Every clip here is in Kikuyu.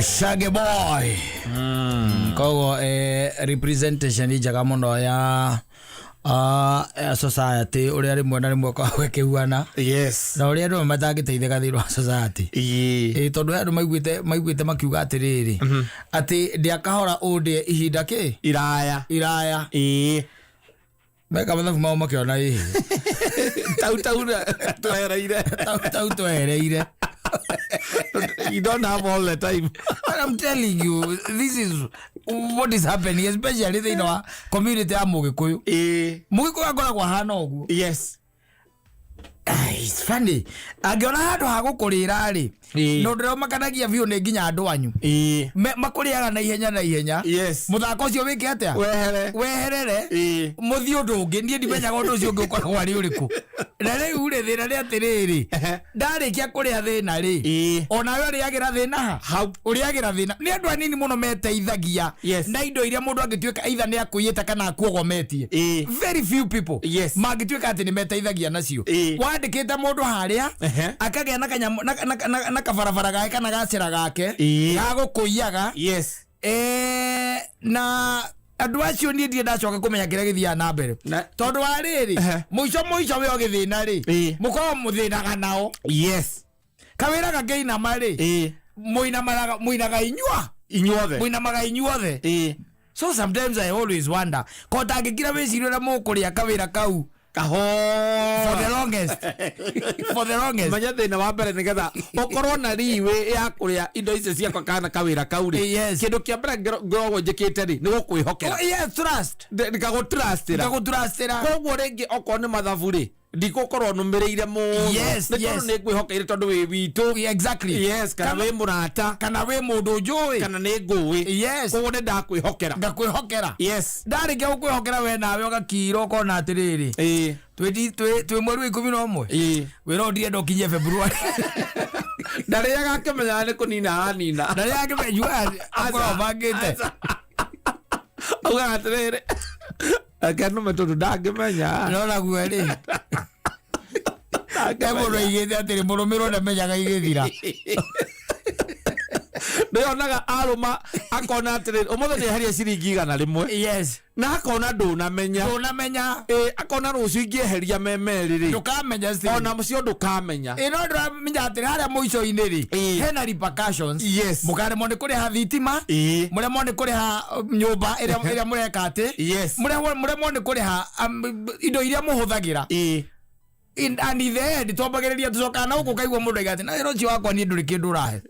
Shaggy Boy. Koguo representation njega mũno ya ya society ũrĩa rĩmwe na rĩmwe ĩkoragwo ĩkĩhuana na ũrĩa andũ amwe matangĩteithĩka thĩinĩ wa society. Ĩĩ, tondũ he andũ maiguĩte makiuga atĩrĩrĩ, atĩ ndĩakahora ũndĩe ihinda kĩ Iraya. Iraya. Meka mathabu mao makĩona ĩhĩ. Tau tau twereire. Tau tau twereire. You don't have all the time. But I'm telling you, this is what is happening, especially thĩinĩ wa community ya Mũgĩkũyũ. Mũgĩkũyũ akoragwo ahana ũguo. Ah, it's funny. Angĩona handũ ha gũkũrĩra rĩ, na ũndũ ũrĩa ũmakanagia biũ nĩ nginya andũ anyu. Makũrĩaga na ihenya na ihenya. Mũthako ũcio wĩke atĩa? Wehere. Weherere. Mũthiĩ ũndũ ũngĩ. Niĩ ndimenyaga ũndũ ũcio ũngĩ ũkoragwo arĩ ũrĩkũ. Na rĩu rĩ, thĩna nĩ atĩrĩrĩ, ndarĩkia kũrĩa thĩna rĩ, onawe ũrĩagĩra thĩna ha? Hau. Ũrĩagĩra thĩna. Nĩ andũ anini mũno meteithagia na indo iria mũndũ angĩtuĩka either nĩ akũiyĩte kana akuogometie. Very few people mangĩtuĩka atĩ nĩ meteithagia nacio. Wandĩkĩte mũndũ harĩa, akagĩa na kanyamũ na kabarabara gake kana gacĩra gake ga gũkũiyaga. Na andũ acio niĩ ndirĩ ndacoka kũmenya kĩrĩa gĩthiaga na mbere, tondũ wa rĩrĩ, mũico mũico we ũgĩthĩna rĩ, mũkoragwo mũthĩnaga nao. Kawĩra gakĩinama rĩ, mũinamaraga, mũinaga inyua Inyuothe. Mũinamaga inyuothe. So sometimes I always wonder ko tangĩkira wĩciria ũrĩa mũkũrĩa kawĩra kau kahora for the longest, for the longest. Menya thĩna wa mbere, nĩgetha ũkorwo na riwĩ ya kũrĩa indo icio ciakwa kana kawĩra kau rĩ, kĩndũ kĩa mbere ngoragwo njĩkĩte rĩ, nĩ gũkwĩhokera. Oh, yes, trust. Ngagũtrustĩra. Ngagũtrustĩra. Koguo rĩngĩ okorwo nĩ mathabu rĩ, ndigũkorwo nũmĩrĩire mũno, nĩ tondũ nĩ ngwĩhokeire, tondũ wĩ witũ. Yes, kana wĩ mũrata. Kana wĩ mũndũ njũĩ. Kana nĩ ngũĩ. Koguo nĩ ndakwĩhokera. Ngakwĩhokera. Ndarĩkia gũkwĩhokera, we nawe ũgakira ũkona atĩrĩrĩ, twĩ mweri wa 11, wĩra ũyũ ndirenda ũkinyie February. Ndarĩaga akĩmenyaga nĩ kũnina aranina. Na rĩrĩa akĩmenjua akorwo bangĩte. Augaga atĩrĩrĩ, reke nũme tondũ ndangĩmenya. No naguo rĩ, he mũndũ aigĩte atĩrĩ, mũrũmĩrwo ndamenyaga igĩthira. Nĩonaga arũma akona atĩrĩrĩ, ũmũthĩ nĩ eheria ciringi 100 na akona ndũnamenya. Ndũnamenya. Ĩ, akona rũciũ ingĩeheria me merĩ rĩ, ndũkamenya still. Ona mũcio ndũkamenya. Ĩ, no ndũramenya atĩrĩ, harĩa mũico-inĩ rĩ, hena repercussions. Mũkaremwo nĩ kũrĩha thitima, mũremwo nĩ kũrĩha nyũmba ĩrĩa mũreka atĩ, mũremwo nĩ kũrĩha indo iria mũhũthagĩra. And in the end twambagĩrĩria tũcokaga na gũkũ, ũkaigua mũndũ aiga atĩ na wĩra ũcio wakwa niĩ ndũrĩ kĩndũ ũrahe,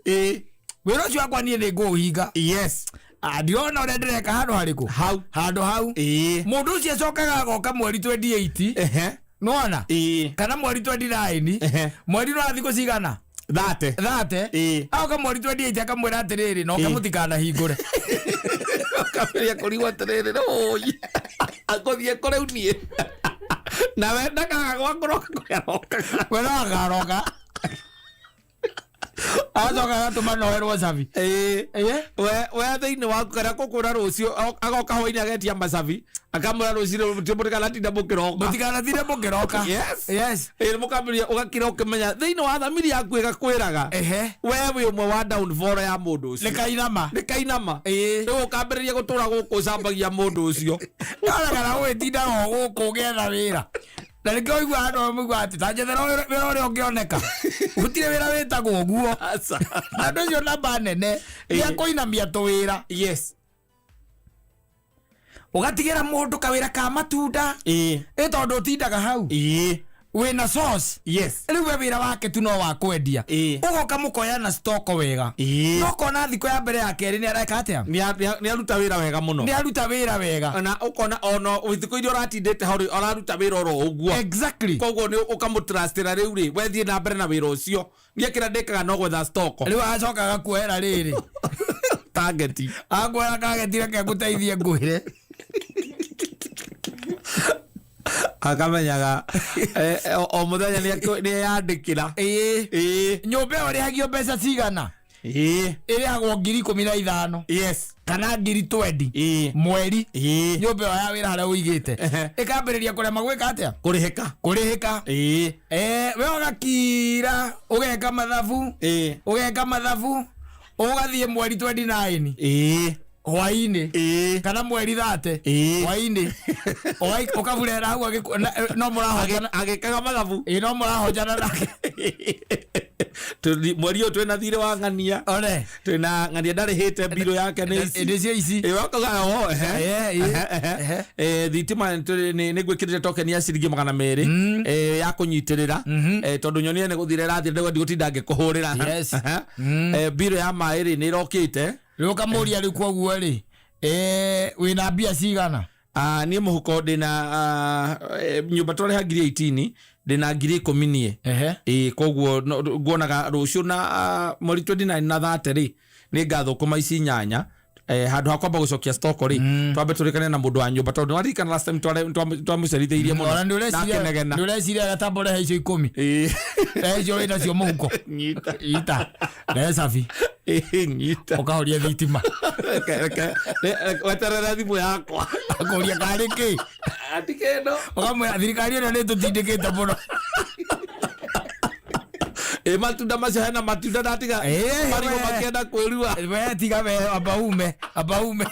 wĩra ũcio wakwa niĩ nĩ ngũũhinga. Ah, ndirona ũrĩa ndĩreka handũ harĩkũ. Hau. Handũ hau. Mũndũ ũcio acokaga agoka mweri 28, nĩwona, kana mweri 29. Mweri no thikũ cigana? 30. 30. Agoka mweri 28 akamwĩra atĩrĩrĩ, noke mũtikanahingũre. Ũkambĩrĩria kũrigwo atĩrĩrĩ, oi, akũthiĩ kũ rĩu niĩ nawe ndakaga gwakũroka kũrĩa arokaga. We no akaroka, agacoka agatũma noerwo cabi. We thĩinĩ waku kana kũkwĩra rũciũ, agoka hwainĩ agetia macabi, akamwĩra rũciũ mũtikanatinda mũkĩroka. Mũtikanatinde mũkĩroka. Ĩ, mũkambĩrĩria ũgakira ũkĩmenya thĩinĩ wa thamiri yaku ĩgakwĩraga we wĩ ũmwe wa downfall ya mũndũ ũcio. Nĩ kainama. Nĩ kainama. Rĩu ũkambĩrĩria gũtũra gũkũ ũcambagia mũndũ ũcio. Kana gwĩtindaga o gũkũ ũgĩetha wĩra, na nĩkĩo ũigua andũ amwe maigua atĩ ta njethera wĩra ũrĩa ũngĩoneka, gũtirĩ wĩra wĩtagwo ũguo. Aca. Andũ acio namba nene nĩ akũinamia tũwĩra. Ũgatigĩra mũndũ kawĩra ka matunda, ĩ tondũ ũtindaga hau wĩna sauce. Rĩu we wĩra wake tu no wa kwendia. Ũgoka mũkoyana stock wega, no kona thikũ ya mbere, ya kerĩ nĩ areka atĩa? Nĩ aruta wĩra wega mũno. Nĩ aruta wĩra wega. Na ũkona ona thikũ iria ũratindĩte hau rĩ, araruta wĩra oro ũguo. Koguo nĩ ũkamũtrustĩra rĩu rĩ, wethiĩ na mbere na wĩra ũcio, niĩ kĩrĩa ndĩkaga no gwetha stock. Rĩu agacoka agakuoera rĩrĩ target. Akuoera kageti, reke ngũteithie ngwĩre. Akamenyaga o mũthenya nĩ eyandĩkĩra. Nyũmba ĩyo ĩrĩhagio mbeca cigana? Ĩrĩhagwo 15,000 kana 20,000 mweri. Nyũmba ĩyo ya wĩra harĩa ũigĩte ĩkambĩrĩria kũrema gwĩka atĩa? Kũrĩhĩka. Kũrĩhĩka. We ũgakira ũgeka mathabu, ũgeka mathabu, Ũgathiĩ mweri 29 Hwaĩ-inĩ kana mweri 30 Hwaĩ-inĩ ũkaburera hau no mũrahonjana. Agĩkaga mathabu. Ĩĩ, no mũrahonjana nake. Mweri ũyũ twĩna thirĩ wa ng'ania. One. Twĩna ng'ania ndarĩhĩte mbirũ yake nĩ ici. Nĩcio ici. Ĩ, wakauga o ehe. Ĩĩ. Ehe. Thitima nĩ ngwĩkĩrĩte token ya ciringi 200 ya kũnyitĩrĩra, tondũ nyonire nĩ gũthira ĩrathira, ndĩgwendi gũtinda ngĩkũhũrĩra. Mbirũ ya maĩ rĩ, nĩ ĩrokĩte. Rĩu ũkamũria, rĩu koguo rĩ, wĩna mbia cigana? Ah, niĩ mũhuko ndĩna, nyũmba twarĩha ngiri 18, ndĩna ngiri 10 niĩ. Ĩĩ, koguo nguonaga rũciũ na mweri 29 na 30 rĩ, nĩ ngathũkũma ici 8, handũ ha kwamba gũcokia stock rĩ, twambe tũrĩkane na mũndũ wa nyũmba, tondũ nĩwaririkana last time twamũcerithĩirie mũno Ona na akĩnegena. nĩ ũreciria gatambo rehe icio 10. Rehe icio wĩnacio mũhuko. Nyita. Ita rehe cabi. Ĩĩ, nyita. Ũkahoria thitima. Weterere thimũ yakwa. Akũria karĩ kĩ. Ati kĩndũ. Ũkamwĩra thirikari ĩno nĩ tũtindĩkĩte mũno. Ĩ, matunda macio, hena matunda ndatiga marigũ makĩenda kwĩrua. We tiga, we amba ume, amba ume.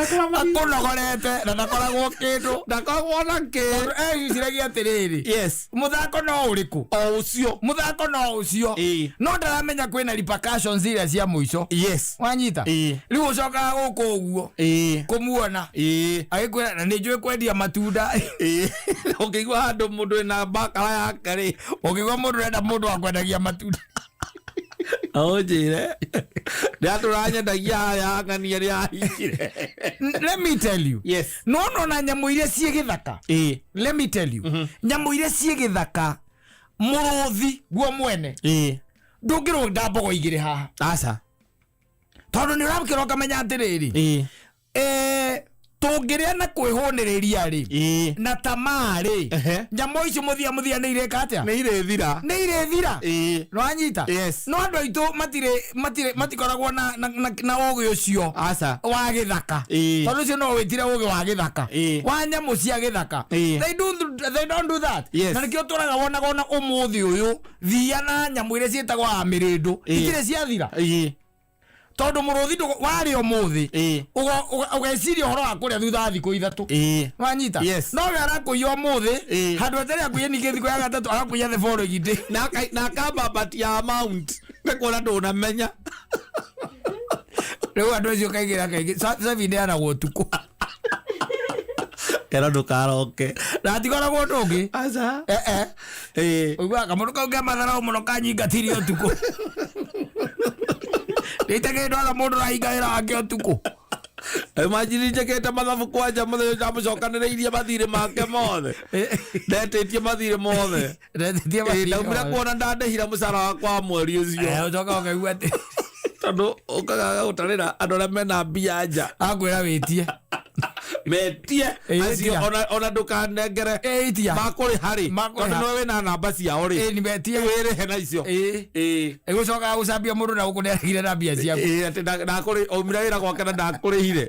Akũnogorete na ndakoragwo kĩndũ. Ndakoragwo na kĩ. Tondũ eciragia atĩrĩrĩ, mũthako no ũrĩkũ? O ũcio. Mũthako no ũcio. No ndaramenya kwĩna repercussions iria cia mũico. Wanyita? Rĩu ũcokaga gũkũ ũguo kũmuona agĩkwĩra na nĩ njũĩ kwendia matunda. Ũngĩigua handũ mũndũ wĩna bakara yake rĩ, Ũngĩigua mũndũ ũrenda mũndũ wa kwendagia matunda, ũnjĩre ndĩratũranyendagia haya ng'ania rĩ ahingire. Let me tell you, no na nyamũ iria ciĩ gĩthaka, let me tell you, nyamũ iria ciĩ gĩthaka, mũrũthi guo mwene, ndũngĩrũnda mbogo 2 haha. Aca. Tondũ nĩ ũrakĩra ũkamenya atĩrĩrĩ, tũngĩrĩa na kwĩhũnĩrĩria rĩ, na tamaa rĩ, nyamũ icio mũthia mũthia nĩ irĩka atĩa? Nĩ irĩthira. Nĩ irĩthira. Nĩwanyita? Yes. No andũ aitũ matirĩ matirĩ matikoragwo na ũgĩ ũcio Aca. wa gĩthaka. Tondũ ũcio no wĩtire ũgĩ wa gĩthaka, wa nyamũ cia gĩthaka. They don't do that. Na nĩkĩo tũraga wonaga ona ũmũthĩ ũyũ thia na nyamũ iria ciĩtagwo amĩrĩndũ itirĩ ciathira, tondũ mũrũthi warĩ ũmũthĩ, ũgeciria ũhoro wa kũrĩa thutha wa thikũ 3. Wanyita? Yes. No we arakũiya ũmũthĩ, handũ atarĩ akũiye ningĩ thikũ ya gatatũ, agakũiya the following day. Na akambambatia amount nĩ kuona ndũnamenya. Rĩu andũ acio kaingĩ na kaingĩ cabi neanagwo ũtukũ. Kero ndũkaroke. Na hatikoragwo ũndũ ũngĩ. Aca. Eh, ũiguaga kamũndũ kau ke matharau mũno kanyingatirie ũtukũ nĩitakĩrĩ ndona mũndũ ũrahinga wĩra wake ũtukũ. Imagine njĩkĩte mathabu kwanja mũthenya ndamũcokanĩrĩirie mathirĩ make mothe, ndetĩtie mathirĩ mothe. Ndetĩtie Ĩ, mathirĩ ndaumire mothe. kuona ndandĩhira mũcara wakwa wa mweri ũcio. Ũcoka ũkaigua atĩ Tondũ ũkagaga gũtarĩra andũ arĩa mena mbia nja. Akwĩra wĩtie. Metie. Ĩ, Acio ĩtia. ona ndũkanengere. Ĩtia. Makũrĩha rĩ, Makũrĩha. tondũ nĩwe wĩna namba ciao rĩ, Ĩ, ni metie. wĩrĩhe na icio. Ĩgũcokaga gũcambia mũndũ na gũkũ nĩaregire na mbia ciaku. Ĩ, atĩ aumire wĩra gwake na ndakũrĩhire.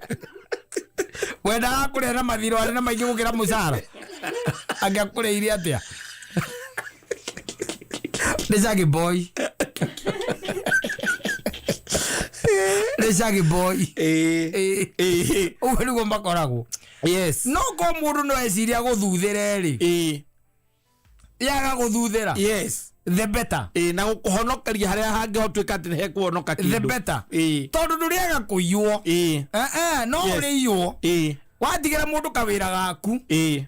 Wendaga kũrĩa na mathirĩ arĩ na maingĩ gũkĩra mũcara, angĩakũrĩire atĩa? Nĩ Shaggy Boy, nĩ Shaggy Boy. Ũguo nĩguo makoragwo. No ko mũndũ no eciria gũthuthĩre rĩ, yaga gũthuthĩra, the better. Ĩ, na gũkũhonokeria harĩa hangĩhotuĩka atĩ nĩhekuhonoka The kĩndũ. better, tondũ ndũrĩaga kũiywo. No ũrĩiywo. Watigĩra mũndũ kawĩra gaku,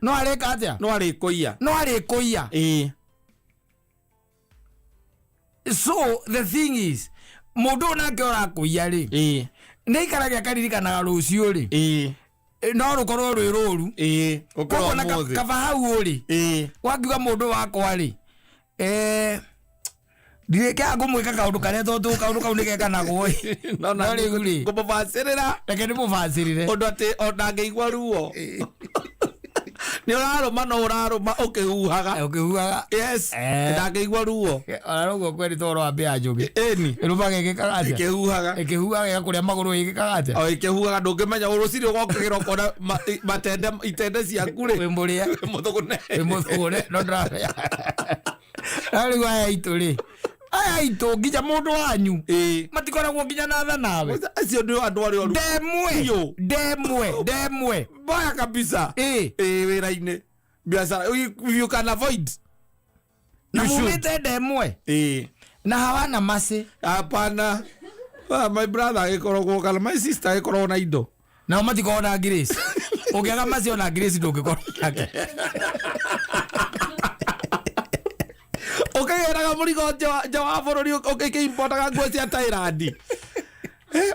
no arĩka atĩa? No arĩkũiya. No arĩkũiya. So the thing is, mũndũ ũyũ nake ũrakũiya rĩ, nĩ ikaragia akaririkanaga rũciũ rĩ, no rũkorwo rwĩ rũru. Gũkĩra Koguo na ũmũthĩ. kaba hau ũrĩ, wakiuga mũndũ wakwa rĩ, ndirĩkĩaga kũmwĩka kaũndũ karĩa tondũ kaũndũ kau nĩgekanagwo ĩ. No No rĩu rĩ, ngũmũbacĩrĩra reke ndĩmũbacĩrĩre ũndũ atĩ ona ngĩigua ruo nĩ ũrarũma, no ũrarũma ũkĩhuhaga. Ũkĩhuhaga. Ndangĩigua ruo. Ona noguo kweri toro wa mbĩa njũgĩ Ĩni. ĩrũmaga ĩgĩkaga atĩa? Ĩkĩhuhaga. Ĩkĩhuhaga ĩgakũrĩa magũrũ, ĩgĩkaga atĩa? O ĩkĩhuhaga, ndũngĩmenya rũcinĩ ũgokĩgĩra ũkona matende itende ciaku rĩ, Wĩ mũrĩe. Wĩ mũthũgũne. Wĩ mũthũgũne, no ndĩramenya. No rĩu aya aitũ rĩ, Aya aitũ nginya mũndũ wanyu Ĩĩ. matikoragwo nginya na tha nawe. Acio nĩ andũ arĩa oru. Ndemwe. Biũ. Ndemwe, ndemwe. Mbaya kabisa. Ĩĩ. Ĩĩ, wĩra-inĩ biacara you can avoid. Na You should. mumĩte ndemwe Ĩĩ. na hawana macĩ. Hapana. Ah, my brother agĩkoragwo kana my sister agĩkoragwo na indo. Nao matikoragwo na Grace. Ũngĩaga macĩ ona Grace ndũngĩkorwo nake. Ũkĩgĩraga mũrigo nja wa bũrũri ũkĩimpotaga nguo cia Thailand.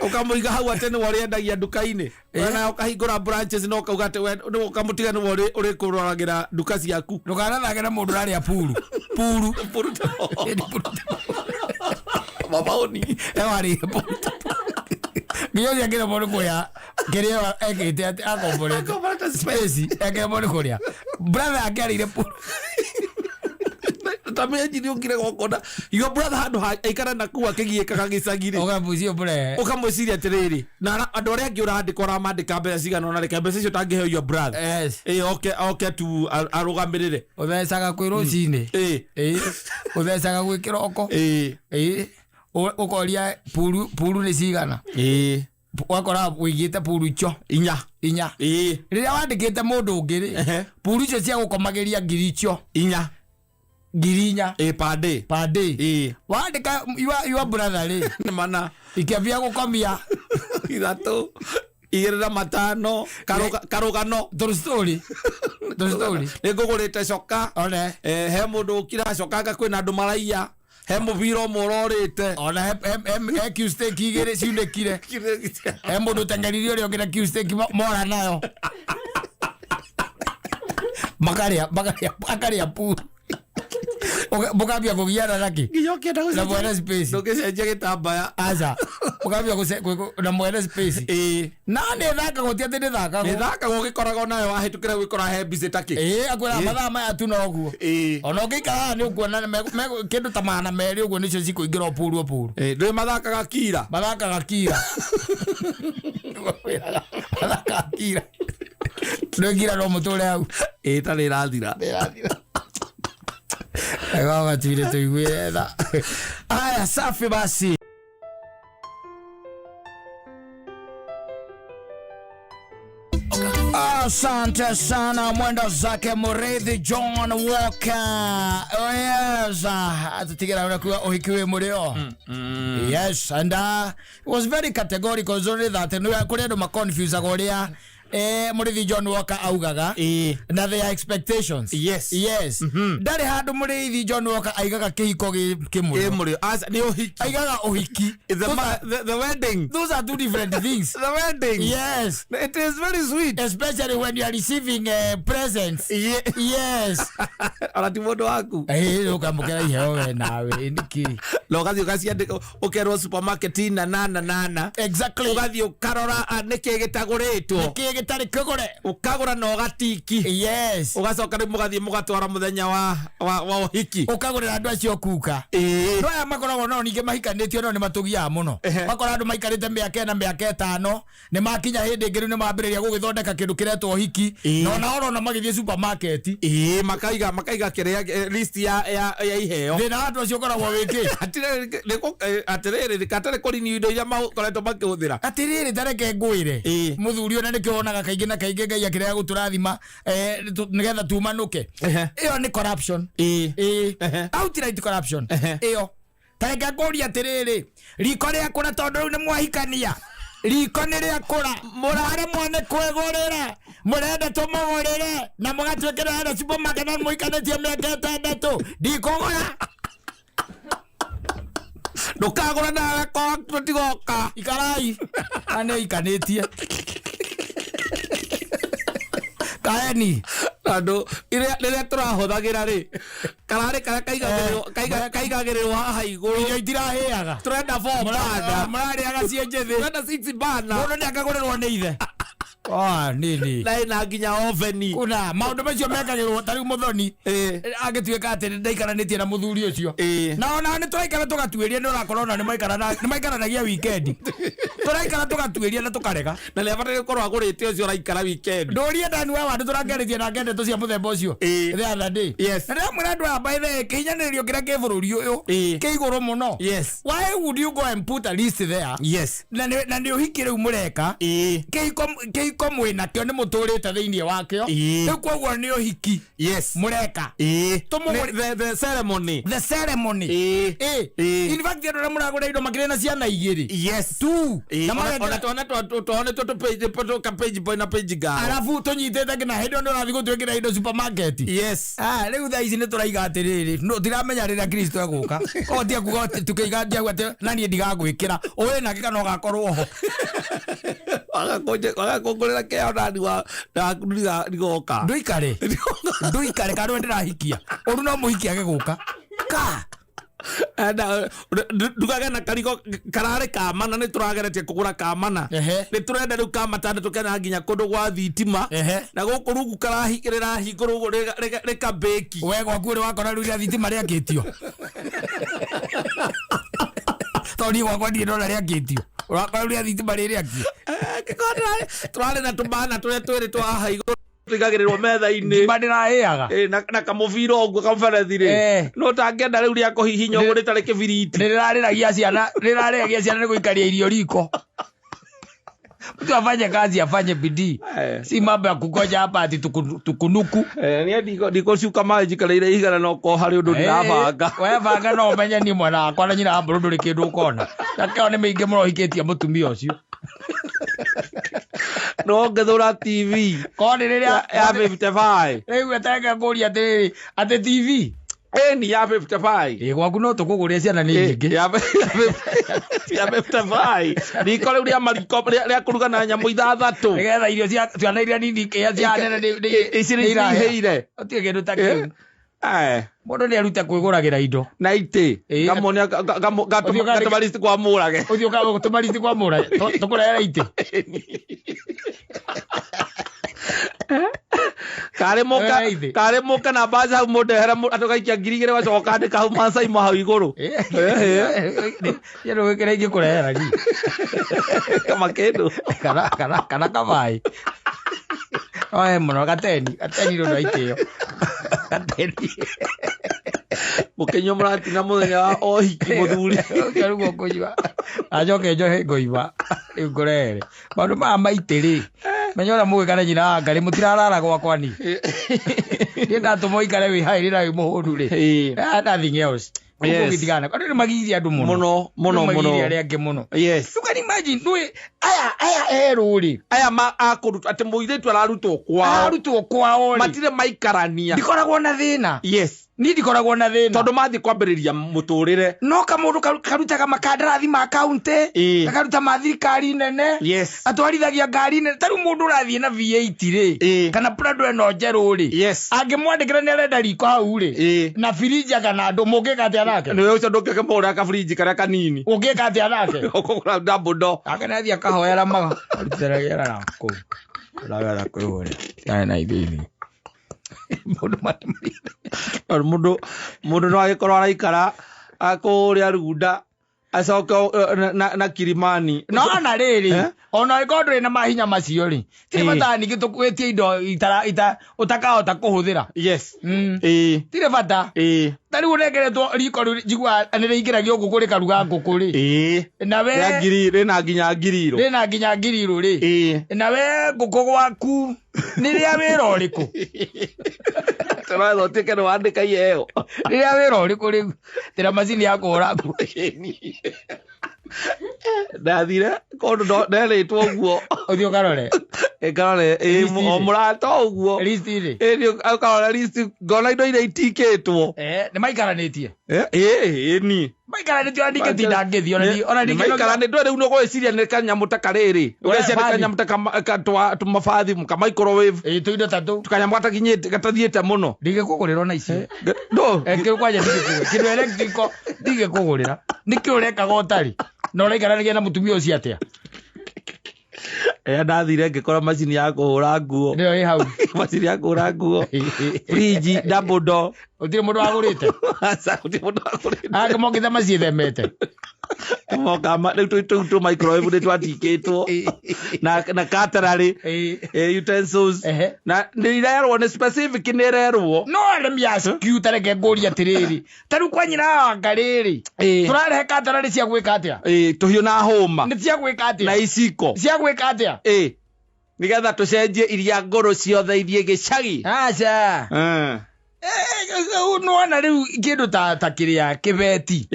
Ũkamũiga hau atĩ nĩwe ũrĩendagia nduka-inĩ na ũkahingũra branches na ũkauga atĩ we nĩwe ũkamũtiga nĩwe ũrĩkũroragĩra nduka ciaku. Ndũkanathake na mũndũ ũrarĩa puru. Puru. Puru mabaoni. Ewarĩire puru. Nginya ũcio akĩremwo nĩ kũrĩa kĩrĩa ekĩte atĩ akomborete. Akomborete space. Space akĩremwo nĩ kũrĩa. Brother yake arĩire puru. Ta menjiri ũkire gokona your brother handũ ha aikara na kuu akĩgiĩkaga gĩcagi-rĩ, Ũkamũcio mbure. ũkamwĩciria atĩrĩrĩ na andũ arĩa angĩ ũrandĩka ũramandĩka mbeca cigana ũna reke mbeca icio ũtangĩheo your brother. Yes. Ĩ, oke tu arũgamĩrĩre. Ũthecaga kwĩ rũcinĩ. Ĩ. Ĩ. Ũthecaga gwĩ kĩroko. Ĩ. Ĩ. Ũkoria puru puru nĩ cigana. Ĩ. Wakora wĩigĩte puru icio inya. Inya. Ĩ. Rĩrĩa wandĩkĩte mũndũ ũngĩ rĩ, puru icio cia gũkomagĩria ngiri icio inya, 4,000 ĩ, per day. Per day. Ĩ. Wandĩka your brother rĩ, nĩ mana. ikĩambia gũkomia 3, 2 na 5 karũgano. Tũrũ story. Nĩ ngũgũrĩte coka. One. Eh, he mũndũ ũkira cokanga kwĩna andũ maraiya, he mũbira ũmwe ũrorĩte. Ona he Q-steak igĩrĩ ciunĩkire, he mũndũ ũteng'eririe ũrĩa ũngĩ na Q-steak mora nayo makarĩa makarĩa akarĩa puru. Mũkambia kũgiana nakĩ nginya ũkĩenda na mwene space. Ndũngĩcenjia gĩtambaya. Aca, mũkambia na mwene space. Ĩĩ. Na nĩ thakagwo, ti atĩ nĩ thakagwo. Nĩ thakagwo, ũgĩkoragwo nayo wahĩtũkĩra gwĩkora he mbicĩ takĩ. Ĩĩ, akwĩra mathaa maya tu noguo. Ĩĩ. Ona ũngĩikara haha nĩ ũkuona kĩndũ ta 200 ũguo nĩcio cikũingĩra o puru o puru. Ĩĩ, ndũĩ mathakaga kira. Mathakaga kira. Nĩguo mathakaga kira. Ndũĩ kira no mũtũre hau. Ĩĩ, tarĩ ĩrathira. Ega tũiguĩre tha. Aya, safi basi. Asante sana mwenda zake Mũrĩithi John Walker. Oh yes, atutigĩra ũrĩa kuga ũhiki wĩ mũrĩo. Yes, and it was very categorical only that nĩ kũrĩ andũ maconfusaga ũrĩa Mũrĩithi John Walker augaga Ĩĩ. na their expectations. Yes, ndarĩ handũ Mũrĩithi John Walker aigaga kĩhiko Ĩ, kĩmũrĩo. Mũrĩo. Aca, nĩ ũhiki. Aigaga ũhiki. The wedding. Those are two different things. The wedding. Yes. It is very sweet. Especially when you are receiving presents. Yeah. Yes. Ona ti mũndũ waku. Ũkamũkĩra iheo we nawe nĩkĩ? Na ũgathiĩ ũgaciandĩka ũkerwo supermarket na nana nana. Ũgathiĩ ũkarora nĩkĩ gĩtagũrĩtwo. Nĩkĩ gĩtarĩ kĩgũre? Ũkagũra na ũgatiki. Ũgacoka rĩu mũgathiĩ mũgatwara mũthenya wa ũhiki. Ũkagũrĩra andũ acio kuka. Ĩĩ. Andũ aya makoragwo nao ningĩ mahikanĩtio no nĩ matũgiaga mũno. Makora andũ maikarĩte mĩaka 4, mĩaka 5, nĩ makinya hĩndĩ ĩngĩ rĩu nĩ mambĩrĩria gũgĩthondeka kĩndũ kĩretwo ũhiki. Na ona orona magĩthiĩ supermarket. Ĩĩ, makaiga kĩrĩa list ya iheo. Thĩna wa andũ acio ũkoragwo wĩkĩ? Atĩrĩrĩ, gatarĩ kũrinio indo iria makoretwo makĩhũthĩra. Atirĩrĩ, tareke ngwĩre, mũthuri ũrĩa nĩkĩo wonaga kaingĩ na kaingĩ Ngai akĩrega gũtũrathima nĩgetha tumanũke. Ĩyo nĩ corruption. Ĩĩ. Ĩĩ, outright corruption. Ĩyo tareke ngũrie atĩrĩrĩ, riko rĩakũra tondũ rĩu nĩ mwahikania, riko nĩ rĩakũra, mũraremwo nĩ kwĩgũrĩra, mũrenda tũmũgũrĩre na mũgatuĩkĩra hena supermarket na mũhikanĩtie mĩaka 6, ndikũgũra. Ndũkagũra nawe tũtigoka. Ikarai na nĩ ikanĩtie kaeni. Tondũ rĩrĩa tũrahũthagĩra rĩ, kararĩ karĩa kaigagĩrĩrwo haha igũrũ. Irio itirahĩaga. Tũrenda 4 burner. Mũrarĩaga ciĩ njĩthĩ. Tũrenda 6 burner. Mũndũ nĩ akagũrĩrwo nĩ ithe. Ah, nini Na ĩna nginya oveni. Kuna maũndũ macio mekagĩrwo ta rĩu mũthoni Ĩĩ. Angĩtuĩka atĩ ndaikaranĩtie na mũthuri ũcio. Ĩĩ. Na ona nĩ tũraikara tũgatuĩria, nĩ ũrakorwo ona nĩ maikaranagia wikendi, tũraikara tũgatuĩria na tũkarega. Na nĩ abataire gũkorwo agũrĩte ũcio ũraikara weekend. Ndũrie ndani wa wandu tũrakĩarĩtie na ndeto cia mũthemba ũcio Ĩĩ. the other day. Yes. Na ndĩramwĩra andũ aya, by the way, kĩhinyanĩrĩrio kĩrĩa kĩ bũrũri ũyũ Ĩĩ. kĩ igũrũ mũno. Yes. Why would you go and put a list there? Yes. Na nĩ ũhiki rĩu mũreka. Ĩĩ. Kĩhiko mwĩnakĩo, nĩ mũtũrĩte thĩinĩ wakĩo. Ĩĩ. Rĩu koguo nĩ ũhiki Yes. mũreka. Ĩĩ. Tũmũgũre- The ceremony. The ceremony. Ĩĩ. Ĩĩ. Ĩĩ. In fact, andũ arĩa mũragũra indo makĩrĩ na ciana igĩrĩ, Yes. tu Ĩĩ. na Ona magekĩra- twana twao nĩtuo tũ page boy na page girl. Arabu tũnyitĩte nginya hĩndĩ ĩyo nĩ ũrathiĩ gũtwĩkĩra indo supermarket. Yes. Ah, rĩu thaa ici nĩ tũraiga atĩrĩrĩ, no tiramenya rĩrĩa Kristo egũka, o tia kuga atĩ tukĩiga ndiagu atĩ na niĩ ndigagwĩkĩra ũĩ nake kana ũgakorwo ho. Wagakũngũrĩra kĩao nani wa ndigoka. Ndũikare, ndũikare, kana we ndĩrahikia ũru no mũhiki age gũka ka. Ndugage na karigo kararĩ kamana, nĩ tũrageretie kũgũra kamana. Ehe. Nĩ tũrenda rĩu ka matandatũ kena nginya kũndũ gwa thitima. Ehe. Na gũkũ rungu rĩrahingũrwo ũguo rĩkabĩki. We gwaku ũrĩ wakora rĩu rĩa thitima rĩakĩtio? Tondũ niĩ gwakwa ndirĩ ndona rĩakĩtio. Ũrakora rĩu rĩa thitima rĩrĩakie? Tũrarĩ na tũmana tũrĩa twĩrĩ twa haha igũrũ tũigagĩrĩrwo metha-inĩ. Ngima ndĩrahĩaga. Ĩ, na kamũbira ũguo kamũberethi rĩ, Eh. no tangĩenda rĩu rĩa kũhihinya ũguo rĩtarĩ kĩbiriti. Nĩrĩrarĩragia ciana, nĩrĩrarĩragia ciana nĩ gũikaria irio riko. Mtu afanye kazi, afanye bidii. Eh. Si mambo ya kugoja hapa ati tukunuku. Eh, niĩ ndikũcuka maĩ njikarĩire igana no korwo harĩ ũndũ ndĩrabanga. We banga, no ũmenye niĩ mwena wakwa na nyina wa mbũrũ ndũrĩ kĩndũ ũkona nakĩo nĩ mĩingĩ mũno ũhikĩtie mũtumia ũcio. No ngĩthũra TV Korwo nĩ rĩrĩa ya 55. Rĩu etenge ngũria atĩrĩrĩ, atĩ TV? Ĩni, ya 55. Ĩ, gwaku no tũkũgũrĩre, ciana nĩ nyingĩ. Ya 55, riko rĩu rĩa mariko rĩa kũruga na nyamũ ithathatũ. Nĩgetha irio cia ciana iria nini kĩa cia nene Ici nĩ nĩ irahĩa. cirihĩire. Gũtirĩ kĩndũ ta kĩu. Eh, Mũndũ nĩ arute kwĩgũragĩra indo. Na itĩ. Ĩ. Ngamuonia Ũthiĩ ũkandĩke- gatũma list kwa mũrage. Ũthiĩ ũgatũma rithi kwa mũra tũkũrehera itĩ. Karĩ mũka. Eh, ithe. Karĩ mũka na mbaca hau mũndehere andũ gaikia 2000 gacoka kandĩka hau macaimo hau igũrũ. Kĩndũ gĩkĩrĩa ingĩkũrehera ni kama kĩndũ. Kana kamaĩ oe mũno, gateni, gateni rĩ, ũndũ wa itĩo gateni. Mũkĩnyua mũratina mũthenya wa ũhiki mũthuri. Ũcio rĩu ũkũnyua acoke njohe ngoima rĩu ngũrehere maũndũ maya maitĩ rĩ, menya ũrĩa mũgĩka na nyina wa ngarĩ mũtirarara gwakwa ni niĩ ndatũma ũikare wĩ haĩ rĩra wĩ mũhũnu rĩ. Ĩĩ. Ah, nothing else. Yes. Ũgĩtigana andũ nĩ magirie andũ mũno. Mũno mũno. Nĩ Mũno. magirie arĩa angĩ mũno. Yes. You can imagine ndũĩ aya erũ rĩ, Aya ma akũrutwo atĩ mũirĩtu ararutwo kwao. Ararutwo kwao rĩ, matirĩ maikarania. Ndikoragwo na thĩna. Yes. Niĩ ndikoragwo na thĩna. Tondũ mathiĩ kwambĩrĩria mũtũrĩre. No kamũndũ karutaga makandarathi ma kaunti, Ĩĩ. gakaruta ma thirikari nene, Yes. atwarithagia ngari nene. Ta rĩu mũndũ ũrathiĩ na V8 rĩ, Ĩĩ. kana Prado ĩno njerũ rĩ, Yes. angĩmwandĩkĩra nĩ arenda riko hau rĩ, Ĩĩ. na firiji kana andũ, mũngĩka atĩa nake? Nĩwe ũcio ndũngĩkĩmũgũrĩra kaburinji karĩa kanini. Ũngĩka atĩa nake? Ũkũgũra double door. Ake nĩ athiĩ akahoera maga arutĩra wĩra na kũu ũrawera kwĩhũrĩra ciana na ithĩini mũndũ matimũrĩte. Tondũ mũndũ no agĩkorwo araikara kũrĩa Runda acoke na Kilimani. No ona rĩrĩ, Eh? ona angĩkorwo ndũrĩ na mahinya macio rĩ, tirĩ Ĩĩ. bata ningĩ tũkwĩtie indo ũtakahota kũhũthĩra. Yes. Mm. Ĩĩ. Tirĩ bata. Ĩĩ. Ta rĩu ũnengeretwo riko rĩu njiguaga nĩ rĩingĩragio ngũkũ rĩkaruga ngũkũ rĩ, Ĩĩ. na we Rĩa ngiri rĩna nginya ngiri irũ. Rĩna nginya ngiri irũ rĩ, Ĩĩ. na we ngũkũ gwaku nĩ rĩa wĩra ũrĩkũ? Tũratha ũtuĩke nĩ wandĩka iheo. Rĩrĩa wĩra ũrĩkũ rĩu tĩra macini ya kũhũra nguo? Ndathire kũndũ nderĩtwo ũguo. Ũthiĩ ũkarore. Ĩkarore ĩ List o rĩ. mũrata ũguo. List rĩ. Ĩ nĩ ũkarora list ngona indo iria itikĩtwo. Eh, nĩ maikaranĩtie? Ĩ ni. Maikaranĩtie, ona ndingĩtinda ngĩthiĩ ona Nĩ ndingĩnogia. maikaranĩtwo rĩu nĩ ũgwĩciria nĩ kanyamũ ta karĩrĩ, ũgeciria nĩ bathi. kanyamũ ta tũmabathi ka microwave. Ĩ, tũindo ta tũu. Kanyamũ gatakinyĩte gatathiĩte mũno. Ndingĩkũgũrĩra ona icio. No. Eh, kĩu kwanja ndingĩkũgũrĩra kĩndũ electrical, ndingĩkũgũrĩra. Nĩkĩ ũrekaga ũtarĩ na ũraikaranagia na mũtumia ũcio atĩa? Ĩrĩa ndathire ngĩkora macini ya kũhũra nguo. Nĩyo ĩ hau. Macini ya kũhũra nguo, fridge double door. Gũtirĩ mũndũ wagũrĩte? Aca, gũtirĩ mũndũ wagũrĩte. Angĩ mokĩte maciĩthemete. Moka rĩu tũ microwave nĩ twatikĩtwo na cutlery, utensils. Na nĩ irerwo, nĩ specific, nĩ irerwo. No let me ask you, tareke ngũrie atĩrĩrĩ, ta rĩu kwa nyina wanga rĩrĩ, tũrarehe cutlery cia gwĩka atĩa? Tũhiũ na hũma. Nĩ cia gwĩka atĩa? Na iciko. Cia gwĩka atĩa? Nĩgetha tũcenjie iria ngũrũ ciothe ithiĩ gĩcagi. Aca. Nĩwona rĩu kĩndũ ta kĩrĩa kĩbeti,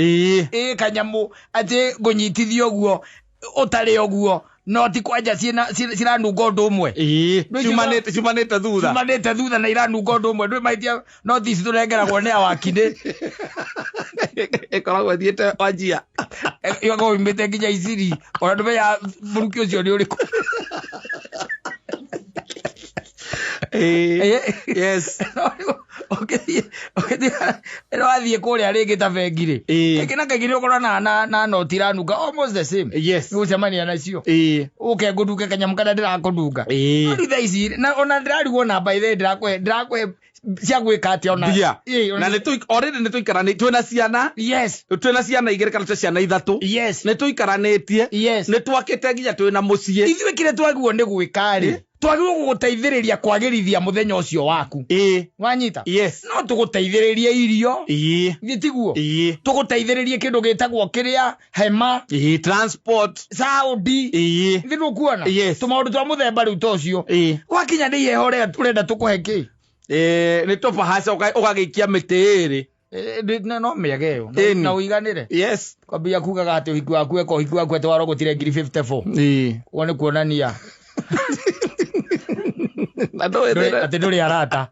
ĩ kanyamũ atĩ ngũnyitithia ũguo ũtarĩ ũguo, no ti kwanja ciranunga ũndũ ũmwe. Ciumanĩte thutha. Ciumanĩte thutha na iranunga ũndũ ũmwe. Ndũĩ mahĩtia no ti ici tũnengeragwo nĩ awakindĩ. Ĩkoragwo ĩthiĩte wanjia. Ĩgakorwo yumĩte nginya Iciri, ona ndũmenyaga mũrukĩ ũcio nĩ ũrĩkũ. Yes. Ũgĩthiĩ wathiĩ kũrĩa rĩngĩ ta bengi rĩ, kaingĩ na kaingĩ nĩ ũkoranaga na noti iranunga almost the same. Yes. Nĩ gũcemania nacio. Ũke ngũnunge kanyamũ karĩa ndĩrakũnunga. No rĩu thaa ici, na ona ndĩrarigwo na by the way, ndĩrakũhe cia gwĩka atĩa ona. Mbia. Ona Na already nĩ tũikaranĩtie, twĩna ciana. Yes. Twĩna ciana igĩrĩ kana twĩ ciana ithatũ. Yes. Nĩ tũikaranĩtie. Yes. Nĩ twakĩte nginya twĩna mũciĩ. Ithuĩ kĩrĩa twagĩrĩirwo nĩ gwĩka rĩ, twagĩrĩirwo gũgũteithĩrĩria kwagĩrithia mũthenya ũcio waku. Wanyita? Yes. No tũgũteithĩrĩrie irio. Githĩ tiguo? Tũgũteithĩrĩrie kĩndũ gĩtagwo kĩrĩa, hema. Transport. Sound. Githĩ ndũkuona? Yes. Tũmaũndũ twa mũthemba rĩu ta ũcio. Gwakinya nĩ iheho ũrenda tũkũhe kĩ? Nĩ tũbahaca ũgagĩikia mĩtĩ ĩrĩ. No mĩega ĩyo. Na ũiganĩre. Yes. Kwambia kugaga atĩ ũhiki waku eka ũhiki waku atĩ warogotire ngiri 54. Ũguo nĩ kuonania. Na ndũĩ thĩna. Atĩ ndũrĩ arata.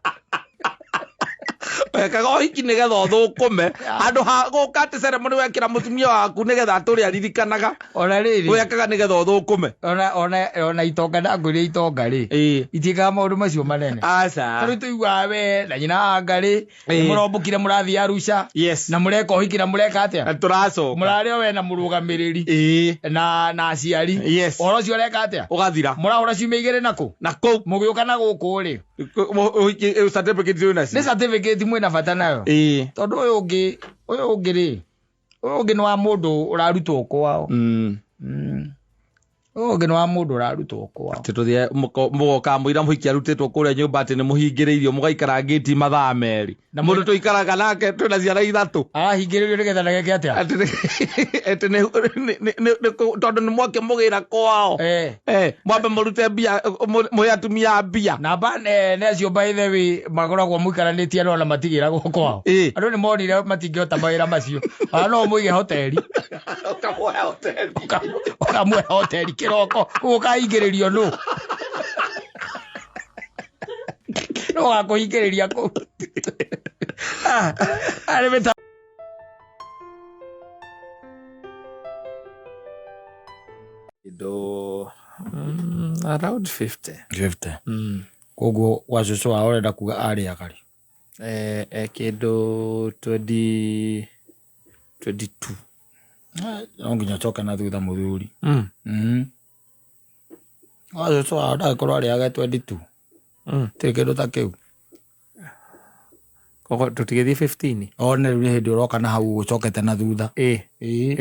Wekaga ũhiki nĩgetha ũthũkũme. Handũ ha gũka atĩ ceremony wekĩra mũtumia waku nĩgetha atũre aririkanaga. Ona rĩrĩ. Wekaga nĩgetha ũthũkũme. Ona itonga ndangwĩria itonga rĩ. Itiĩkaga maũndũ macio manene. Aca. Tarĩu tũiguaga we na nyina wa Ngarĩ, nĩ mũrombũkire mũrathiĩ Arusha. Yes. Na mũreka ũhiki na mũreka atĩa? Na tũracoka. Mũrarĩ o we na mũrũgamĩrĩri. Na aciari. Yes. Ũhoro ũcio ũreka atĩa? Ũgathira. Mũrahũra ciumia igĩrĩ na kũ? Na kũu. Mũgĩũka na gũkũ rĩ. Ũhiki, certificate wĩ nacio? Nĩ certificate mwĩna bata nayo. Tondũ ũyũ ũngĩ rĩ, ũyũ ũngĩ nĩ wa mũndũ ũrarutwo kwao. Ũyũ ũngĩ nĩ wa mũndũ ũrarutwo kwao. Atĩ tũthiĩ mũgoka mũira mũhiki arutĩtwo kũrĩa nyũmba atĩ nĩ mũhingĩrĩirio mũgaikara ngĩti mathaa merĩ. Na Mũndũ tũikaraga nake twĩna ciana ithatũ. Arahingĩrĩrio nĩgetha ndageke atĩa? Atĩ tondũ nĩ mwakĩmũgĩra kwao. Mwambe mũrute mbia, mũhe atumia mbia. Na ba, nĩ acio by the way makoragwo mũikaranĩtie no na matigĩragwo kwao. Andũ nĩ monire matingĩhota mawĩra macio. Ona no ũmũige hoteli. Ũkamũhe hoteli. Ũkamũhe hoteli kĩroko, ũkahingĩrĩrio nũ? Nũ wakũhingĩrĩria kũu? Arĩ mĩta- Indo, around 50. 50. Koguo gwa cũcũ wao ũrenda kuga arĩaga rĩ? Kĩndũ 22. No nginya ũcoke na thutha mũthuri. Gwa cũcũ wao ndagĩkorwo arĩaga 22. Tirĩ kĩndũ ta kĩu. Koguo tũtigĩthiĩ 15? One rĩu nĩ hĩndĩ ũroka na hau ũcokete na thutha.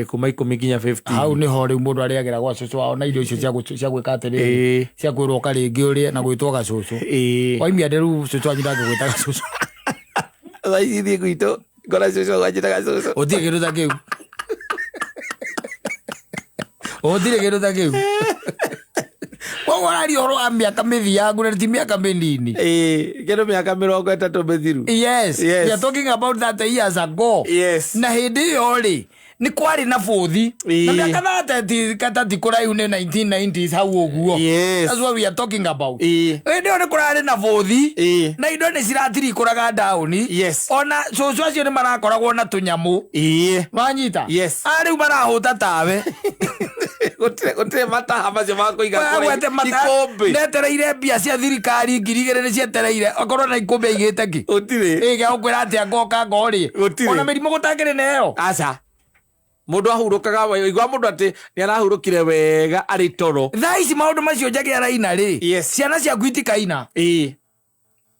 Kuma ikũmi nginya 15. Hau nĩho rĩu mũndũ arĩagĩra gwa cũcũ wao na irio icio cia gwĩka atĩrĩrĩ. Cia kwĩrwo ũka rĩngĩ ũrĩe na gwĩtwo gacũcũ. Waimia ndĩ rĩu cũcũ wanyu ndangĩgwĩta gacũcũ. Thaa ici thiĩ gwitũ, ngora cũcũ wakwa anjĩta gacũcũ. Gũtirĩ kĩndũ ta kĩu. Gũtirĩ kĩndũ ta kĩu. Koguo ũraria ũhoro wa mĩaka mĩthiangu na ti mĩaka mĩnini. Kĩndũ mĩaka mĩrongo ĩtatũ mĩthiru. Yes. Yes. We are talking about that years ago. Yes. Na hĩndĩ ĩyo rĩ, nĩ kwarĩ na bũthi. Na mĩaka thate kata ti kũraihu nĩ 1990s hau ũguo. Yes. That's what we are talking about. Hĩndĩ ĩyo nĩ kũrarĩ na bũthi. Na indo nĩ ciratirikũraga ndaũni. Yes. Ona cũcũ acio nĩ marakoragwo na tũnyamũ. Wanyita? Yes. A rĩu marahũta tawe. Gũtirĩ mataha macio ma kũiga Wewe kũrĩa gwete mataha. ikũmbĩ. Ndetereire mbia cia thirikari ngiri igĩrĩ nĩ cietereire. Okorwo na ikũmbĩ aigĩte kĩ? Gũtirĩ. Gĩa gũkwĩra atĩa ngoka ngorĩe. Gũtirĩ. Ona mĩrimũ gũtakĩrĩ na ĩyo. Aca. Mũndũ ahurũkaga waigua mũndũ atĩ nĩ arahurũkire wega arĩ toro. Thaa ici maũndũ macio Njagi araina rĩ, Yes. ciana ciaku itikaina. Ĩĩ.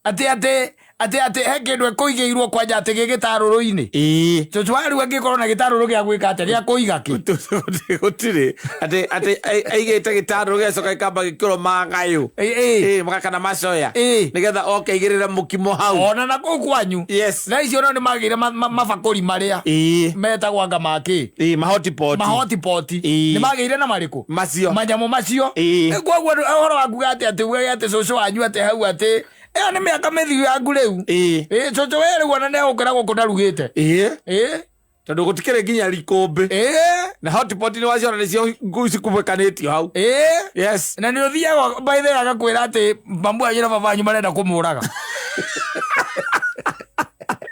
Atĩ atĩ atĩ atĩ he kĩndũ ĩkũigĩirwo kwanja atĩ gĩ gĩtarũrũ-inĩ. Ĩĩ. Cũcũ wa rĩu angĩkorwo na gĩtarũrũ gĩa gwĩka atĩa, gĩa kũiga kĩ? Gũtirĩ atĩ atĩ aigĩte gĩtarũrũ gĩgacoka gĩkamba gĩkĩrwo magayũ. Ĩĩ, ĩĩ. Ĩĩ, kana macoya. Ĩĩ. Nĩgetha oke aigĩrĩre mũkimo hau. Ona na kũu kwanyu. Yes. Thaa ici ona nĩ magĩire mabakũri marĩa Ĩĩ. metagwo anga makĩ? Ĩĩ, mahotipoti. Mahotipoti. Ĩĩ. Nĩ magĩire na marĩkũ? Macio. Manyamũ macio. Ĩĩ. Koguo ũhoro wa kuga atĩ atĩ ugage atĩ cũcũ wanyu atĩ hau atĩ ĩyo nĩ mĩaka mĩthiu yaku rĩu. Ĩĩ. Ĩĩ, cũcũ we rĩu ona nĩ egũkĩra gũkũ ndarugĩte. Ĩĩ. Ĩĩ. Tondũ gũtikĩrĩ nginya rikũmbĩ. Ĩĩ. Na hotpot nĩ waciona nĩcio cikubĩkanĩtio hau. Ĩĩ. Yes. Na nĩ ũthiaga by the way agakwĩra atĩ mamu wanyu na baba wanyu marenda kũmũraga.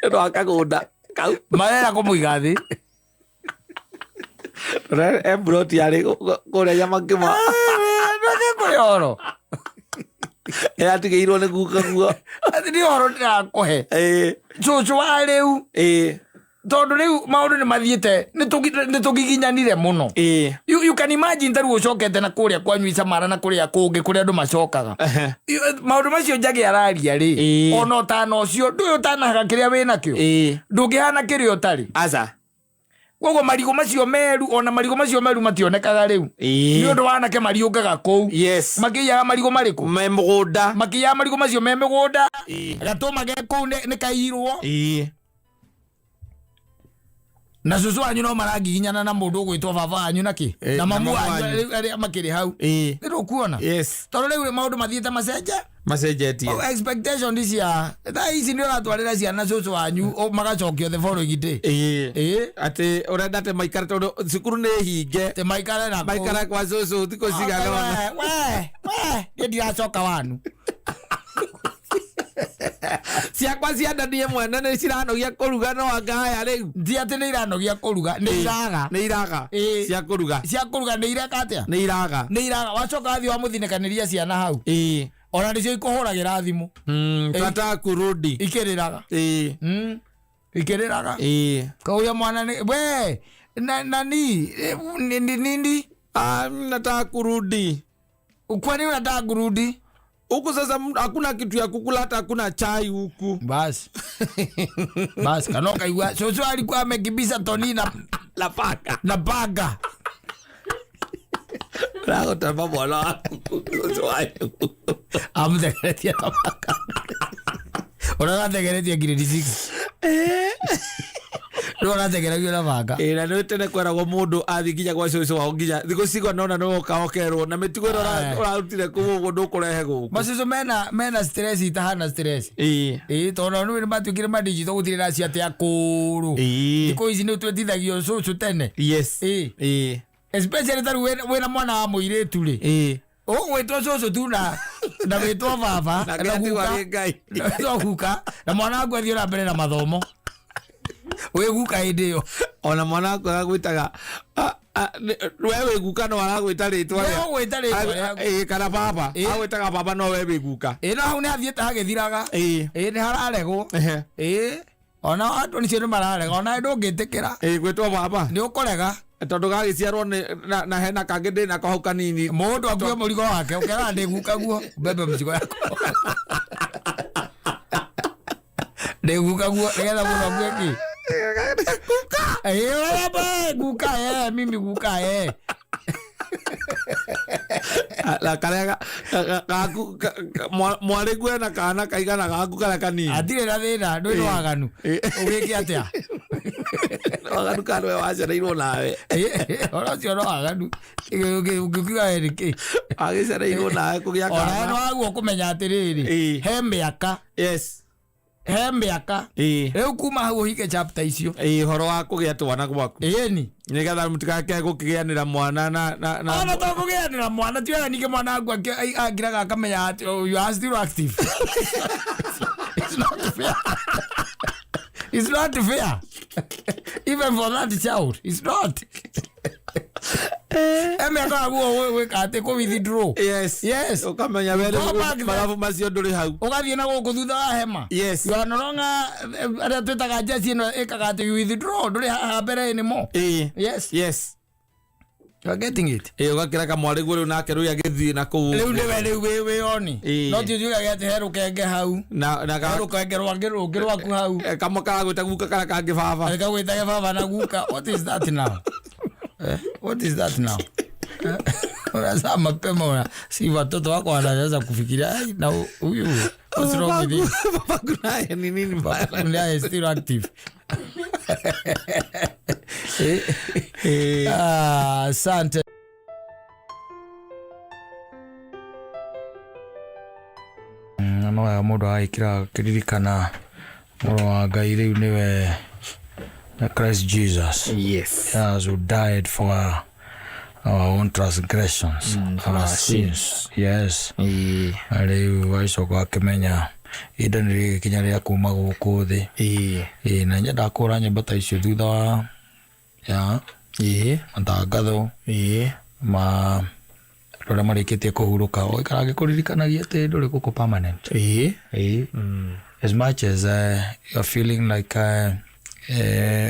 Nĩ ũndũ wa kagũnda kau. Marenda kũmũiga thĩ. E mburoti yarĩ kũrĩa Nyamakĩma. Ndũthiĩ kũrĩ ũhoro. Ĩratigĩirwo nĩ guka guo. Atĩ nĩ ũhoro ndĩrakũhe. Ĩĩ. Cũcũ wa rĩu. Ĩĩ. Tondũ rĩu maũndũ nĩ mathiĩte nĩ tũgiginyanire mũno. Ĩĩ. You can imagine ta rĩu ũcokete na kũrĩa kwanyu Icamara na kũrĩa kũngĩ kũrĩa andũ macokaga. Maũndũ macio Njagi araria rĩ, Ĩĩ. ona ũtana ũcio ndũĩ ũtanahaga kĩrĩa wĩnakĩo. Ĩĩ. Ndũngĩhana kĩrĩa ũtarĩ. Aca. Koguo marigũ macio meru, ona marigũ macio meru mationekaga rĩu. Ĩĩ. Nĩ ũndũ wa anake mariũngaga kũu. Yes. Makĩiyaga marigũ marĩkũ? Me mũgũnda. Makĩiyaga marigũ macio me mĩgũnda. Ĩĩ. Gatũma ge kũu nĩ kaiyirwo. Ĩĩ. Na cũcũ wanyu no marangiginyana na mũndũ ũgwĩtwo baba wanyu na kĩ? Ĩĩ, Na mamu na mamu wanyu wanyu. rĩu arĩa makĩrĩ hau. Ĩĩ. Nĩ ndũkuona? Yes. Tondũ rĩu maũndũ mathiĩte macenje. Macenjetie. Oh, expectation cia thaa ici nĩ ũratwarĩra ciana cũcũ wanyu magacokio the following day. Ĩĩ. Ĩĩ. Atĩ ũrenda atĩ maikare tondũ cukuru nĩ hinge. Atĩ maikare na kũu. Maikare kwa cũcũ thikũ cigana ũna. We, we, we, niĩ ndiracoka wanu. Ciakwa cia nda niĩ mwene nĩ ciranogia kũruga no anga haya rĩu. Ti atĩ nĩ iranogia kũruga, nĩ iraga. Nĩ iraga. Ĩĩ. Cia kũruga. Cia kũruga nĩ ireka atĩa? Nĩ iraga. Nĩ iraga. Wacoka wathiĩ wamũthinĩkanĩria ciana hau. Ĩĩ. Ona nĩcio ikũhũragĩra thimũ. Tata kurudi. Ikĩrĩraga. Ĩĩ. Ikĩrĩraga. Ĩĩ. Kauya mwana nĩ, we, na, nani, nini, nini? Ah, nataka kurudi. Kwani unataka kurudi? Huku sasa hakuna kitu ya kukula, hata hakuna chai huku. Basi. Basi, kana ukaigua, cũcũ alikuwa amekibisa toni na La paka. Na paka. Ragũtamba mwana waku, cũcũ wanyu. Amũthekeretie na paka. Ũrĩa ũrathekeretie grade 6. Rĩu ũrathekeragio na banga. Ĩĩ, na nĩ tene kweragwo mũndũ athiĩ nginya gwa cũcũ wao nginya thikũ cigana ũna nĩ woka okerwo na mĩtugo ĩrĩa ũrarutire kũu ũguo ndũkũrehe gũkũ. Macũcũ mena stress itahana stress. Ĩĩ. Ĩĩ, tondũ nĩ matuĩkire ma digital gũtirĩ na acio atĩ akũrũ. Ĩĩ. Thikũ ici nĩ twĩtithagio cũcũ tene. Yes. Ĩĩ. Ĩĩ. Especially ta rĩu wĩna mwana wa mũirĩtu rĩ. Ĩĩ. Ũgwĩtwo cũcũ tu na wĩtwo baba, Na na kĩratigwo guka. arĩ Ngai. Na wĩtwo guka, na mwana waku athiĩ na mbere na mathomo. Wĩ guka hĩndĩ ĩyo. Ona mwana waku aragwĩtaga, we wĩ guka no aragwĩta rĩtwa We rĩa- ũgwĩta rĩtwa rĩaku. Ĩĩ, kana baba. Ĩĩ. Agwĩtaga baba no we wĩ guka. Ĩĩ, no hau nĩ hathiĩte hagĩthiraga. Ĩĩ. Ĩĩ, nĩ hararegwo. Ehe. Ĩĩ. Ona andũ nĩcio nĩ mararega, ona ndũngĩtĩkĩra. Ĩĩ, gwĩtwo baba. Nĩ ũkũrega. Tondũ gagĩciarwo nĩ, na hena kangĩ ndĩ nako hau kanini. Mũndũ akue mũrigo wake, ũkera ndĩ guka guo, mbembe mũcigo yako. Ndĩ guka guo, nĩgetha mũndũ akue kĩ? Guka. Ĩĩ, we, guka, mimi guka, Na karĩa gaku, mwarĩ guo ena kana kaigana gaku karĩa kanini. Hatirĩ na thĩna, ndũrĩ Ĩĩ. waganu. Ĩĩ. Ũgĩke atĩa? Waganu kana nĩwe wacereirwo nawe. Ĩĩ, ona ũcio no waganu. Ũngĩkiuga we nĩ kĩ? Agĩcereirwo nawe kũgĩa Ona kana. no waguo kũmenya atĩrĩrĩ, Ĩĩ. he mĩaka. Yes. He mĩaka. Ĩĩ. Rĩu kuma hau ũhinge chapter icio. Ĩĩ, ũhoro wa kũgĩa twana gwaku. Ĩni. Nĩgetha mũtikake gũkĩgĩanĩra mwana na, na Ona to kũgĩanĩra mwana, ti wega ningĩ mwana waku angiraga akamenya atĩ, oh, you are still active. It's not fair. It's not fair. Even for that child, it's not. He mĩaka yaguo gwĩka atĩ kũ withdraw. Yes. Yes. Ũkamenya we Go back there. mathabu macio ndũrĩ hau. Ũgathiĩ na gũkũ thutha wa hema. Yes. You are no longer arĩa twĩtaga jeci ĩno ĩkaga atĩ you withdraw, ndũrĩ haha mbere anymore. Ĩĩ. Yes. Yes. You are getting it. Ĩĩ, ũgakĩra kamwarĩ guo rĩu nake rĩu agĩthiĩ na kũu. Rĩu nĩwe rĩu wĩ oni. Ĩĩ. No ti ũthiũgage atĩ he rũkenge hau. Na He ka rũkenge rwangĩ rũngĩ rwaku hau. Kamwe karagwĩta guka karĩa kangĩ baba. Agĩkagwĩtage baba na guka. What is that now? What is that now? Unazaa mapema una si watoto wako wanaanza kufikiria, "Ai, na huyu what's wrong with him?" Babaku naye ni nini mbaya? Naye is still active. Eh. Ah, asante. No wega mũndũ agagĩkĩra kĩririkana mũrũ wa Ngai rĩu nĩwe na Christ Jesus. Yes. Yes, who died for our own transgressions, our sins. Yes. Ĩĩ. Na rĩu agĩcoka akĩmenya ihinda nĩ rĩgĩkinya rĩa kuma gũkũ thĩ. Ĩĩ. Ĩĩ, na nyendaga kũhũra nyĩmbo ta icio thutha wa ya Ĩĩ. matangatho Ĩĩ. ma andũ arĩa marĩkĩtie kũhurũka, ũgaikara agĩkũririkanagia atĩ ndũrĩ gũkũ permanent. Ĩĩ. Ĩĩ. As much as you're feeling like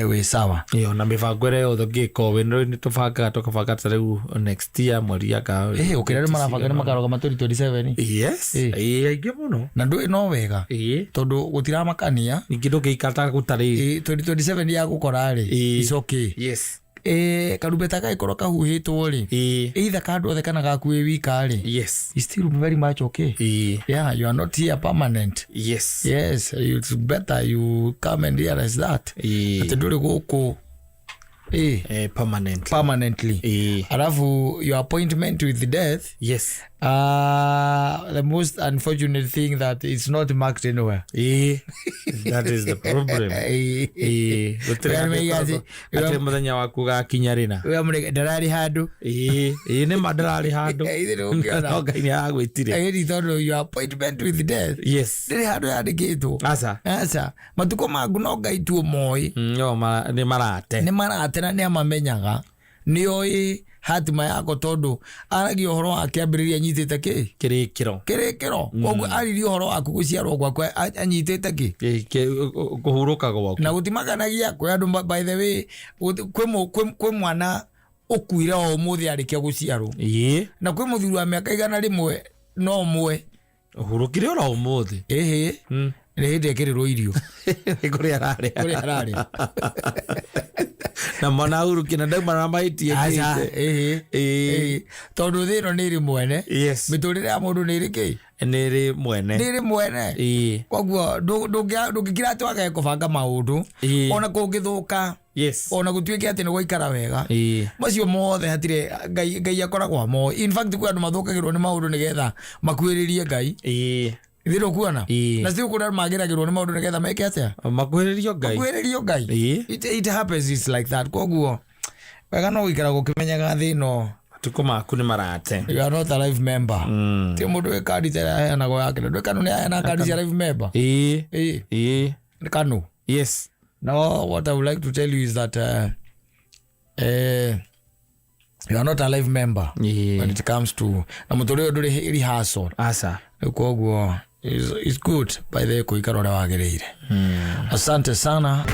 wĩ sawa. Ĩĩ, ona mĩbango ĩrĩa yothe ũngĩka wĩ nĩ tũbangaga tũkabanga ta rĩu next year mweri anga. Ĩĩ, ũkĩrĩa rĩu marabanga nĩ makarũgama 2027. Yes. Ĩĩ. Ĩĩ, aingĩ mũno. Na ndũĩ no wega Ĩĩ. tondũ gũtiramakania. Ningĩ ndũngĩikara ta gũtarĩ. Ĩĩ, 2027 ya gũkora rĩ, Ĩĩ. it's okay. Yes. Ĩĩ, karumbeta gagĩkorwo kahuhĩtwo rĩ, Ĩĩ. either ka andũ othe kana gaku wĩ wika rĩ, Yes. it's still very much okay. Ĩĩ. Yeah, you are not here permanent. Yes. Yes, it's better you come and realize that Ĩĩ. atĩ ndũrĩ gũkũ ĩĩ Eh, permanent. permanently. Ĩĩ. Alafu your appointment with death, Yes. the most unfortunate thing that it's not marked anywhere. Ĩĩ. That is the problem. Ĩĩ. Ĩĩ. Gũtirĩ Wee handũ nĩmeiga atĩ- gũtirĩ mũthenya waku ũgakinya rĩna. We mũrĩ- ndararĩ handũ. Ĩĩ. Ĩĩ, nĩ ma ndĩrarĩ handũ. Ithe nĩ ũngĩona. No Ngai nĩ aragwĩtire. Ĩni tondũ your appointment with death Yes. ndĩrĩ handũ yandĩkĩtwo. Aca. Aca, matukũ maku no Ngai tu ũmoĩ. No, nĩ marate. Nĩ marate na nĩ amamenyaga, nĩ oĩ hatima yako tondũ aragia ũhoro wa kĩambĩrĩria anyitĩte kĩ? Kĩrĩkĩro. Kĩrĩkĩro. Koguo aririe ũhoro waku gũciarwo gwaku anyitĩte kĩ? Ĩĩ, kũhurũka gwaku. Na gũtimakanagia kwĩ andũ by the way, kwĩ mwana ũkuire o ũmũthĩ arĩkia gũciarwo. Ĩĩ. Na kwĩ mũthuri wa mĩaka 101. Ũhurũkire oro ũmũthĩ. Ĩhĩ. Nĩ hĩndĩ ekĩrĩrwo irio. Nĩ kũrĩa ararĩa. Kũrĩa ararĩa. Na mwana ahurũkire na ndauma na mahĩtia Aca, ekĩte. ĩhĩ. Ĩĩ. Ĩhĩ. Tondũ thĩ ĩno nĩ ĩrĩ mwene. Yes. Mĩtũrĩre ya mũndũ nĩ ĩrĩ kĩ? Nĩ ĩrĩ mwene. Nĩ ĩrĩ mwene. Ĩĩ. Koguo ndũngĩkira atĩ wage kũbanga maũndũ. Ĩĩ. Ona kũngĩthũka. Yes. Ona gũtuĩke atĩ nĩ gwaikara wega. Ĩĩ. Macio mothe hatirĩ Ngai akoragwo amoĩ. In fact kwĩ andũ mathũkagĩrwo nĩ maũndũ nĩgetha makuhĩrĩrie Ngai. Ĩĩ. Ithe ndũkuona? Ĩĩ. Na still kũrĩ andũ magĩragĩrwo nĩ maũndũ nĩgetha meke atĩa? Makuhĩrĩrio Ngai. Makuhĩrĩrio Ngai. Ĩĩ. It happens, it's like that. Koguo wega no gũikara gũkĩmenyaga thĩ ĩno. Matukũ maku nĩ marate. You are not a life member. Ti mũndũ wĩ kandi ta ĩrĩa aheanagwo yake. Ndũĩ Kanu nĩ aheanaga kandi cia life member? Ĩĩ. Ĩĩ. Ĩĩ. Nĩ Kanu. Yes. No, what I would like to tell you is that you are not a life member. Ĩĩ. When it comes to na mũtũrĩre ũyũ ndũrĩ rehearsal. Aca. Rĩu koguo is good by the way kũikara ũrĩa wagĩrĩire. Asante sana.